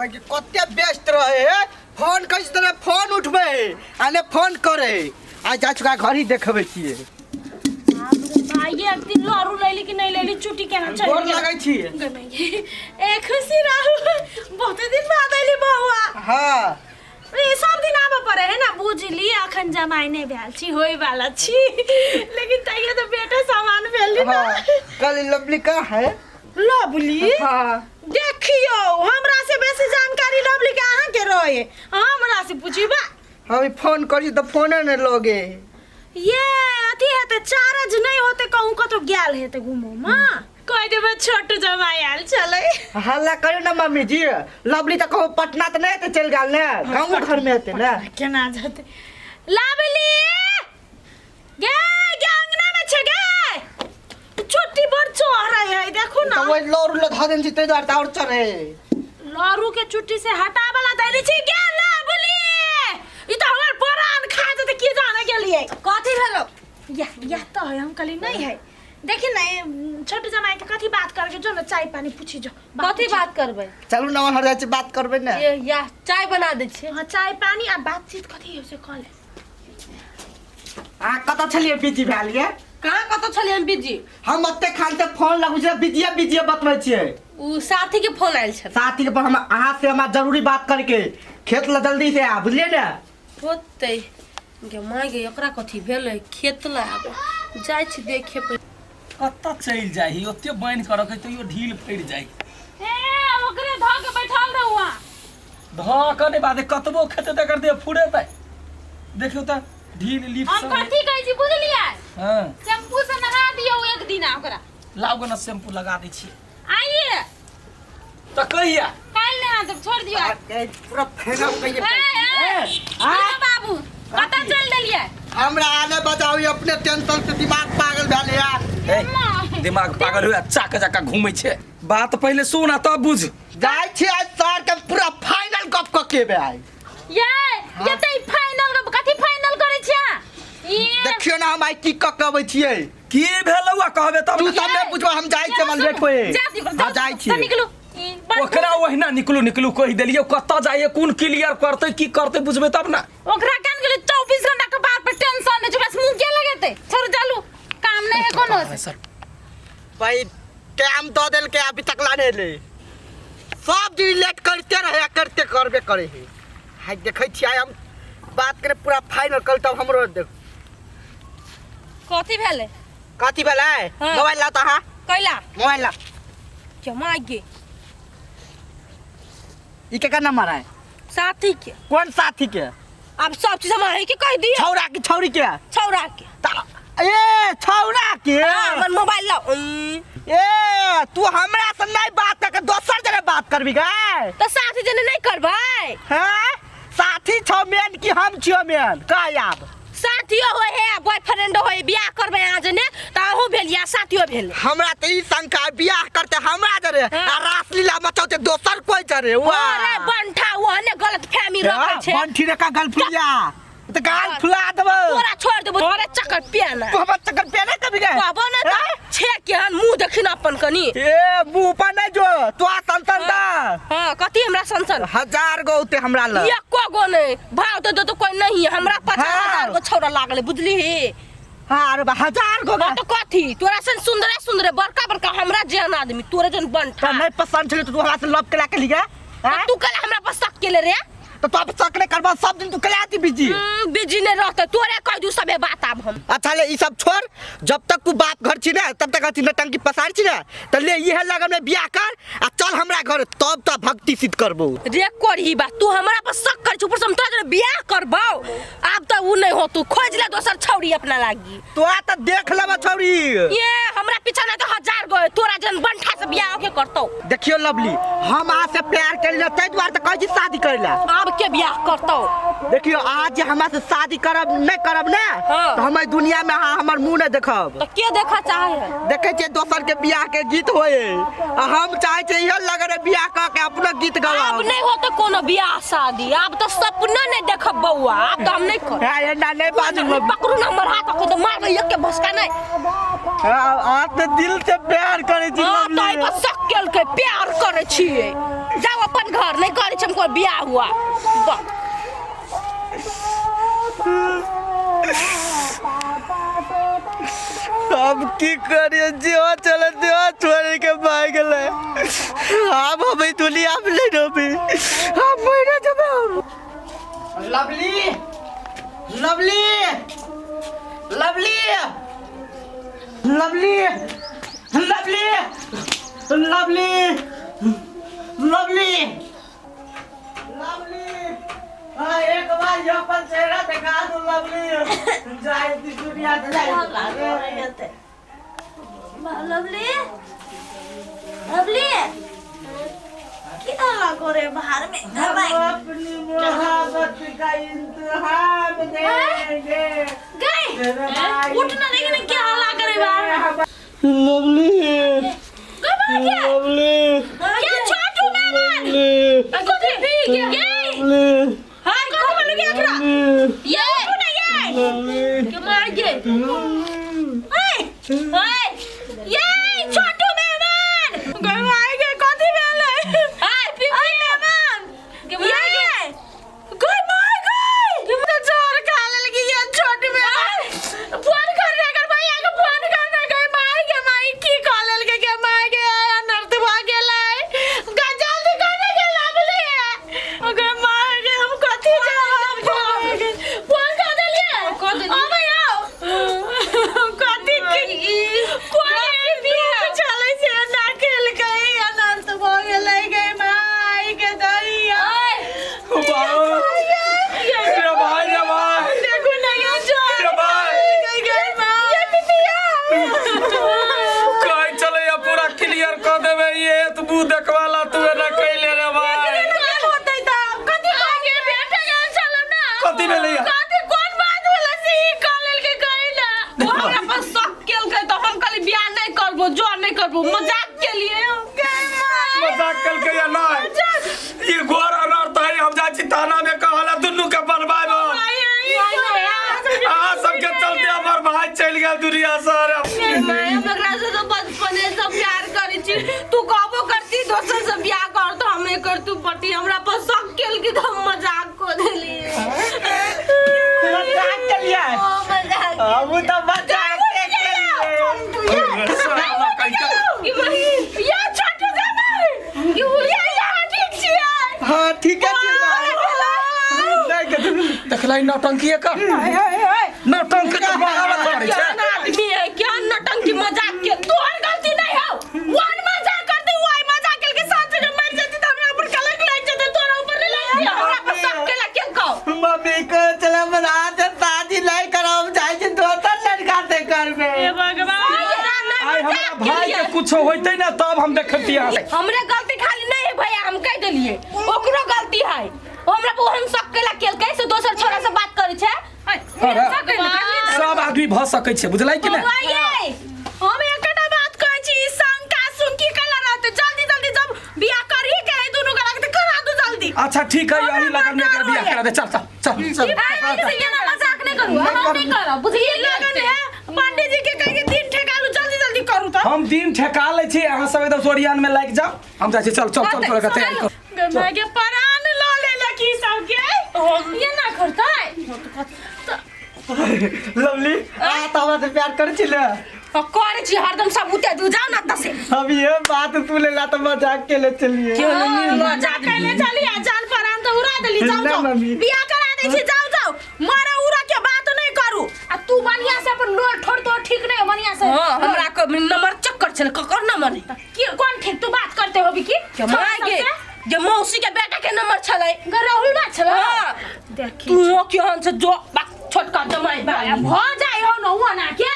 भाई के कते व्यस्त रहे है फोन करै छी तऽ फोन उठबै है आ ने फोन करे है आ जा चुका घर ही देखबै छियै। भाई एक दिन लड़ू लैली कि नहीं लैली चुटी केना चल गोर लगै छी। ए खुशी रहू, बहुत दिन बाद अइली बौआ। हाँ। ए सब दिन आबऽ पड़े है ना, बुझली अखन जमाई नहीं भेल छी, होय वाला छी, लेकिन तैयो तो बेटा सामान भेली ना। हाँ। कल लवली कहाँ है? लवली? हाँ। देखियो हमरा से बेसी जानकारी लवली के अहाँ के रहे, हमरा से पूछबा। हम फोन करी तऽ फोने ने लगे। ये अथी हेतै चार्ज नहीं होते, कहूँ कतौ गेल हेतै घूमो माँ, कह देबै छोटू जमाई आयल छलै। हल्ला करू ना मम्मी जी, लवली तऽ कहू पटना तऽ नहि हेतै, चलि गेल ने, गाँव घर में हेतै ने। केना जेतै लवली? गे गे अंगना में छै गे, चोटी बड़ चढ़ै है देखू ना। तऽ ओहि लौर लऽ धऽ देने छी ताहि दुआरे तऽ आओर चढ़ै। लरू के चुट्टी से हटावला दैले छी। गे लवली, ई तऽ हमर प्राण खा जेतै, की जाने गेलियै। कथी भेलो? या तो है, हम कहली नहीं है। देखी ना छोटू जमाई के कथी बात करके जो ना चाय पानी पूछी जो। कथी बात करबै? चलू ना हर जाइ छी, बात करबै ने। ये या चाय बना दै छियै। हाँ चाय पानी आ बातचीत कथी हो से कह ले। अहाँ कतऽ छलियै बिजी भेल ये? कहाँ कतऽ छलियै हम बिजी? हम ओते खान से फोन लगबै छियै, बिजिए बिजिए बतबै छियै। उ साथी के फोन आयल छल। साथी के पर हम अहाँ से हमरा जरूरी बात करके खेत ला जल्दी से आ, बुझलियै ने? होतै गे माय गे, ओकरा कथी भेलै खेत ला आबै जाइ छी देखे पे। कतऽ चलि जाही, ओते बान्हि कऽ रखै तैयो ढील पड़ि जाइ। ए ओकरे धऽ के बैठल रहू अहाँ। धऽ कऽ नहि बाधे, कतबो खेतै तऽ एकर देह फुरेतै। देखियौ तऽ ढील लीप हम सब कथी कहै छी बुझलियै? हँ। शैम्पू से नहा दियौ एक दिन ओकरा। लाउ गे ने शैम्पू लगा दै छियै। आइए। तऽ कहिया? काल्हि नहा देब, छोड़ दियौ। पूरा फेना कहिए। ए, ए, आ? बाबू कतऽ चलि देलियै? हमरा आने बचाउ, अपने टेंशन से दिमाग पागल भेल यार। ए, दिमाग पागल हुए चाक जका घूमै छै। बात पहिले सुन आ तब बुझ। जाइ छी आज सर के पूरा फाइनल गप क के बे आई। ये ये त फाइनल गप कथी फाइनल करै छियै ये? देखियो ना हम आई की क के अबै छियै। की भेलौ आ कहबे तब तू ने। सब नहि बुझबो, हम जाइ छियै, हमरा लेट होए। जा दियौ, जा हाँ, जाइ दियौ, छियै। निकलू। ई बड़- ओकरा ओहिना निकलू निकलू कहि देलियै, कतऽ जाइए कोन क्लियर करतै की करतै बुझबै तब ने। ओकरा केन गेलै 24 घंटा के बाद पर टेंशन नै छै, बस मुंह के लगेतै। छोड़ चलू, काम नै है कोनो। सर भाई टाइम दऽ देलकै अभी तक ला नहि एलै। सब दिन लेट करते रहे आ करते करबे करे है। हाय देखै छियै हम बात करे पूरा फाइनल कल तब हमरो देख। कथी भेलै? कथी भेलै? हाँ। मोबाइल ला तऽ अहाँ। कैला? मोबाइल ला। के माय गे। ई केकर नंबर है? साथी के। कौन साथी के? अब सब चीज हम अहीं के कह दिए। छौड़ा के छौड़ी के? छौड़ा के। ए छौड़ा के? हाँ, हमर मोबाइल लाओ। ए तू हमरा से नहीं बात करके दोसर जगह बात करबी गे? तो साथी जने नहीं करबै। हैं? साथी छौ मेन कि हम छियो मेन? कह आब। साथियो होय है बॉयफ्रेंड होय, बियाह करबै अहाँ जने त अहूँ भेलियै साथियो भेल। हमरा त ई शंका है, बियाह करते हमरा जरे हाँ। आ रासलीला मचौते दोसर कोई जरे। वाह। अरे बंठा ओहने गलत फहमी रखै छै। बंठी रे का गल फुलिया त गाल फुला देबो। तोरा छोड़ देबो, तोरे चक्कर पियाना। तू हमर चक्कर पियाना कभी गए? कहबो न त हैं? छे केहन मुंह देखिन अपन कनी। ए मुंह पर नहीं जो तो सनसन दा। हां कथी हमरा सनसन? 1000 गो उते हमरा ल। एको गो नहीं भाव तो दे तो कोई नहीं है, हमरा पचास हाँ। हजार गो छौड़ा लागले बुझली ही। हां अरे बा 1000 गो हाँ तो कथी तोरा सन सुंदरे सुंदरे बड़का बड़का हमरा जेहन आदमी तोरे जन बंठा। तो नहीं पसंद छले तो तू हमरा से लव के लाके लिया? तो तू कल हमरा पर शक केले रे? तो तू अब शक नहीं करबा, सब दिन तू कल आती बिजी। बिजी नहीं रहते तोरे कह दू सबे बात आब हम। अच्छा ले ई सब छोड़, जब तक तू बाप घर छी ना तब तक अथी नटंकी पसार छी ना त ले इहे लगन में बियाह कर आ चल हमरा घर, तब तो भक्ति सिद्ध करबो। रे करही बात तू हमरा पर शक कर छी, ऊपर से हम तोरा जरे बियाह करबौ आब त उ नहीं हो, तू खोज ले दोसर छौड़ी अपना लागी। तोरा त देख लेबा छौड़ी। ये हमरा पीछा ना तो 1000 गो तोरा जन बंठा से बियाह के करतौ। देखियो लवली हम अहाँ से प्यार करिले तै दुआरे त कहै छी शादी करै ला। आब के बियाह करतौ? देखियो आज जे हमरा से शादी करब नहीं करब ने हाँ। त हम एहि दुनिया में अहाँ हमर मुंह नहीं देखब। त के देखा चाहे है? देखै छियै दोसर के बियाह के गीत होए आ हम चाहे छियै इहो लगन में बियाह क के अपनो गीत गाब। आब नहीं होते कोनो बियाह शादी, आब त सपना नहीं देखब बौआ, आब त हम नहीं करब। हाँ, एना नहीं बाजू लवली। पकड़ू ना हमर हाथ अखन त मारबै एक के भसका नहीं। हाँ, आप तो दिल से प्यार करे छी हाँ, लवली। तो एहि पर शक केलकै प्यार करै छियै जाओ अपन घर नहीं करै छी हमको बियाह हुआ बा- अब की करिए जियो चले दियो छोड़ के भाग गेलै आब हम ई दुनिया में नहीं रहबे हम मरे जेबै हम। Lovely lovely lovely lovely lovely lovely lovely lovely हाँ एक बार ये अपन चेहरा दिखा दो लवली जाए दी दुनिया से जाए लवली लवली की हल्ला करे बाहर में हम अपनी मोहब्बत का इंतहान देंगे गए उठ ना देखी ना क्या हल्ला करे बाहर में लवली गए बाहर क्या लवली क्या छोटू मेहमान लवली कथी गए लवली हां कथी बोल गया एकरा ये उठू ना ये लवली के मार गे ओए ओए ये छोटू मेहमान गए मार गे कथी भेलै आय पी ओए मेहमान के मार गे गए मार गए तो जोर खा लेलकी ये छोटू मेहमान फोन कर रे कर भैया के फोन कर ना गए मार गे माई की खा लेलके के मार गे अनर्थ भ गेलै गा जल्दी कर ने के लाबले ओकरा मार गे हम कथी जवाब देबै फोन कर देलिए कर देलिए। अबै आओ कथी की कोई दुख चलै छै ना केलकै अनर्थ भ गेलै गे माई के दैया रे भाई रे भाई देखो ना ये जोर रे भाई गई माँ ये पिपिया कहै छलै ये पूरा क्लियर कऽ देबै ये तऽ मुँह देखवाला तू एना कैले रे भाई होतै त कथी आगे बेटा गेल छलौ ना कथी भेलैया? कथी कोन बात भेलै से ई कह लेलकै कहि ना वो हमरा पर शक केलकै तऽ हम कहली बियाह नहीं करबो जो नहीं करबो मजाक के लिए मजाक केलकै या नहि ई घोर अनर्थ है हम जाइ छी थाना में कहला दुनू के बनवायब अहाँ सबके चलते हमर भाई चलि गेल दुनिया से अरे मैं हम एकरा से तो बचपने से प्यार करै छी तू कहबो करती दोसर से बियाह कर तो हम नहीं करतू पति हमरा पर शक केलकै तऽ हम मजाक को देलिए मजाक केलियै ओ मजाक हम तऽ मजाक केलियै साला कहिका कि बहिन ये छोटू जमाई कि बोलिए ये यहाँ ठीक छियै हाँ ठीक है नहीं कथी देखलै नौटंकी एकर नौटंकी तऽ बगावत करै छै क्या आदमी है क्या नौटंकी मजाक के तोहर गलती नहीं हो वन मजाक करते वही मजाक के साथ में मर जाती त हमरा ऊपर कलंक लाग जाते तोरा ऊपर नहीं लाग हमरा पर शक केला के कहो मम्मी को चला बना दे शादी नहीं करब जाइ छी दोसर लड़का से करबे हे भगवान आइ हमरा भाई के कुछो होइतै ने तब हम देखती अहाँ से। हमरे गलती खाली नहीं है भैया हम कह देलिए ओकरो गलती है हमरा पर ओहन शक केला केलकै से दोसर छोरा से बात करै छै अरे, सब आदमी भऽ सकै छै बुझलै कि नहि भाई हम एकटा बात कहै छी ई शंका सुंकी कला रहते जल्दी जल्दी जब बियाह करही के है दुनू करा के त करा दू जल्दी अच्छा ठीक है यही लगन में एकरा बियाह करा दे चल चल चल चल भाई से ये ना मजाक नहीं करू हम नहीं करब बुझलिए लगन है पंडित जी के कह के दिन ठेकालू जल्दी जल्दी करू त हम दिन ठेका लै छी अहाँ सब एकदम सोरियान में लागि जाओ हम जाइ छी चल चल चल तोरा के तैयारी कर गमाय के प्राण ल लेलक ई सब के ये ना करतै लवली आ तो हमरा से प्यार करै छी ने आ करै छी हरदम सब उते दू जाओ ना तसे हम ये बात तू लेला तो मजाक के ले चलिए क्यों नहीं मजाक कैले चली आ जान प्राण त उड़ा देली जाओ ना, जाओ मम्मी। बियाह करा दै छी जाओ जाओ मारे उड़ा के बात नहीं करू आ तू बढ़िया से अपन लोल ठोर तो ठीक नहीं बढ़िया से हां हमरा के नंबर चक्कर छल ककर नंबर है के कौन ठीक तू बात करते होबी की के माय गे जे मौसी के बेटा के नंबर छलै राहुल बात छलै हां देखी तू केहन से जो बा छोटका जमाई बा भ जाय हो न हुआ ना के